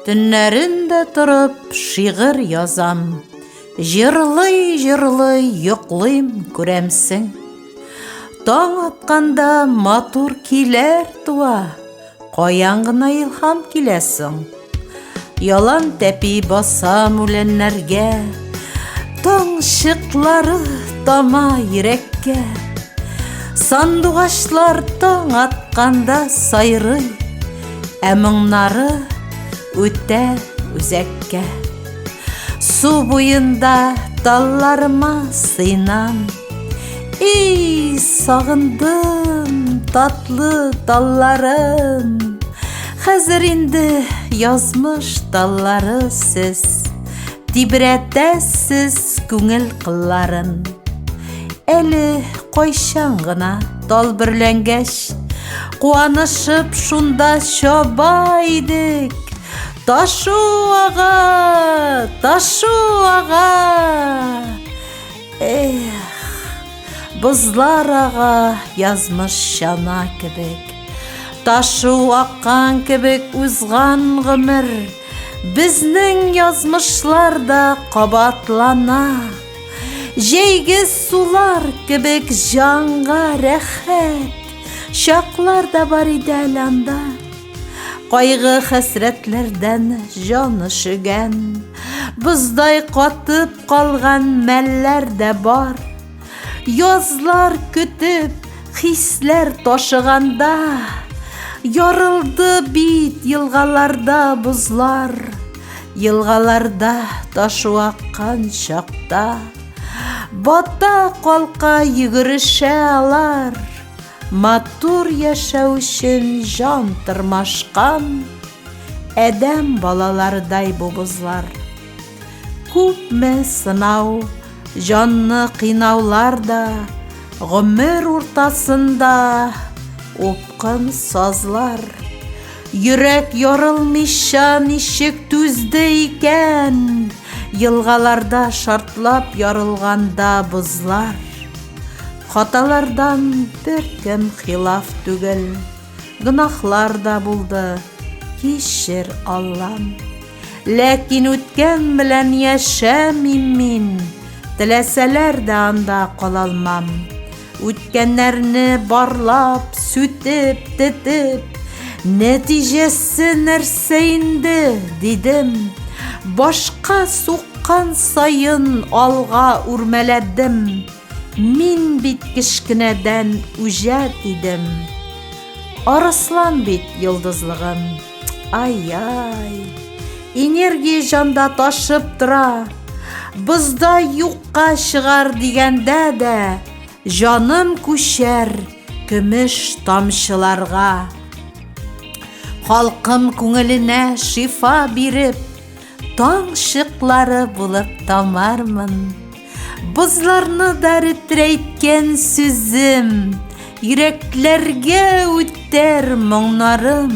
Төннәрен дә торып шигырь язам. Җырлый-җырлый йоклыйм, күрәмсең. Таң атканда матур көйләр туа. Каян гына илһам килә соң? Ялан тәпи басам үләннәргә, Таң чыклары тама йөрәккә. Сандугачлар таң атканда сайрый, Ә моңнары үтә үзәккә. Су буенда талларыма сыйнам. Эй, сагындым татлы талларым. Хәзер инде язмыш таллары сез. Тибрәтәсез күңел кылларын. Әле кайчан гына тал бөрләнгәч, Куанышып шунда чаба идек. Ташу ага, ташу ага. Эх, бозлар ага язмыш чана кебек. Ташу аккан кебек узган гомер. Безнең язмышлар да кабатлана. Җәйге сулар кебек җанга рәхәт. Чаклар да бар иде әле анда. Кайгы хәсрәтләрдән җан өшегән, Боздай катып калган мәлләр дә бар. Язлар көтеп, хисләр ташыганда, Ярылды бит елгаларда бозлар, Елгаларда ташу аккан чакта, Бата калка йөгерешә алар. Матур яшәү өчен җан тырмашкан Адәм балаларыдай бу бозлар. Күпме сынау, җанны кыйнаулар да, Гомер уртасында упкын сазлар. Йөрәк ярылмыйча ничек түзде икән, Елгаларда шартлап ярылганда бозлар. Хаталардан беркем хилаф түгел, Гөнаһлар да булды, кичер, Аллам. Ләкин үткән белән яшәмим мин, Теләсәләр дә анда калалмам. Үткәннәрне барлап, сүтеп, тетеп, Нәтиҗәсе нәрсә инде, дидем. Башка суккан саен алга үрмәләдем. Мин бит кечкенәдән үҗәт идем. Арыслан бит йолдызлыгым. Ай-яй. Энергия җанда ташып тора. Бозда юкка чыгар дигәндә дә җаным күчәр көмеш тамчыларга. Халкым күңеленә шифа биреп, Таң чыклары булып тамармын. Бозларны да ретрәйткән сүзем, Йөрәкләргә үтәр моңнарым.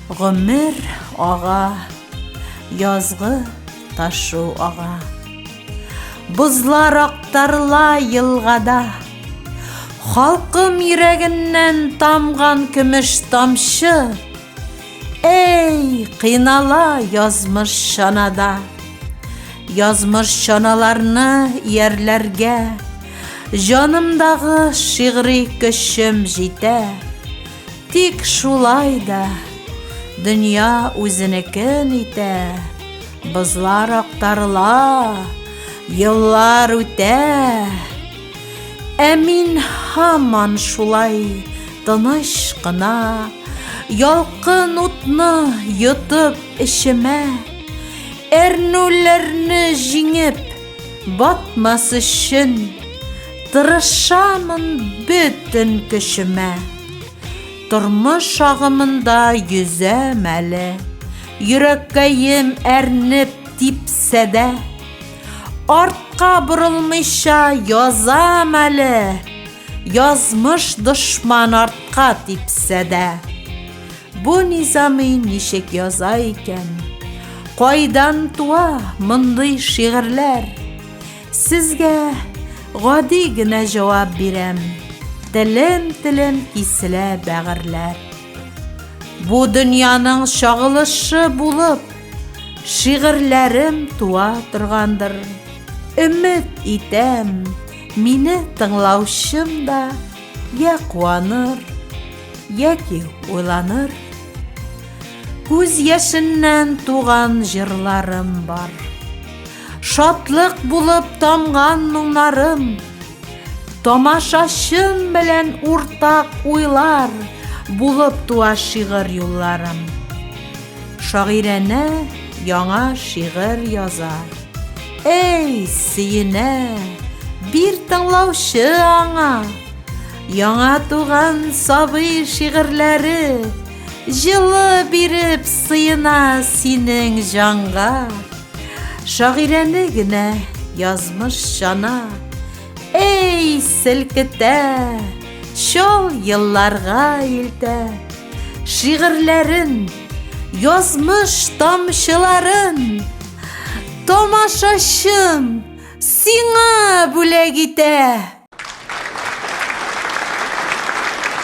Гомер ага, язгы ташу ага. Бозлар актарыла елгада. Халкым йөрәгеннән тамган көмеш тамчы, Эй, кыйнала язмыш чанада. Язмыш чаналарны иярләргә Җанымдагы шигъри көчем җитә. Тик шулай да дөнья үзенекен итә. Бозлар актарыла, еллар үтә. Ә мин һаман шулай тыныч кына Ялкын утны йотып эчемә, Әрнүләрне җиңеп, батмас өчен Тырышамын бөтен көчемә. Тормыш агымында йөзәм әле, Йөрәккәем әрнеп типсә дә. Артка борылмыйча язам әле, Язмыш дошман артка типсә дә. Бу Низамый ничек яза икән? Кайдан туа мондый шигырьләр? Сезгә гади генә җавап бирәм, Телем-телем киселә бәгырьләр. Бу дөньяның чагылышы булып, шигырьләрем туа торгандыр. Өмет итәм, мине тыңлаучым да я куаныр, яки уйланыр. Күз яшеннән туган җырларым бар. Шатлык булып тамган моңнарым, Тамашачым белән уртак уйлар булып туа шигырь юлларым. Шагыйрәнә яңа шигырь яза. Эй, сөенә, бир тыңлаучы аңа. Яңа туган сабый шигырьләре җылы биреп сыена синең җанга. Шагыйрәне генә язмыш чана, Эй, селкетә, чал елларга илтә. Шигырьләрен, язмыш тамчыларын Тамашачым, сиңа бүләк итә.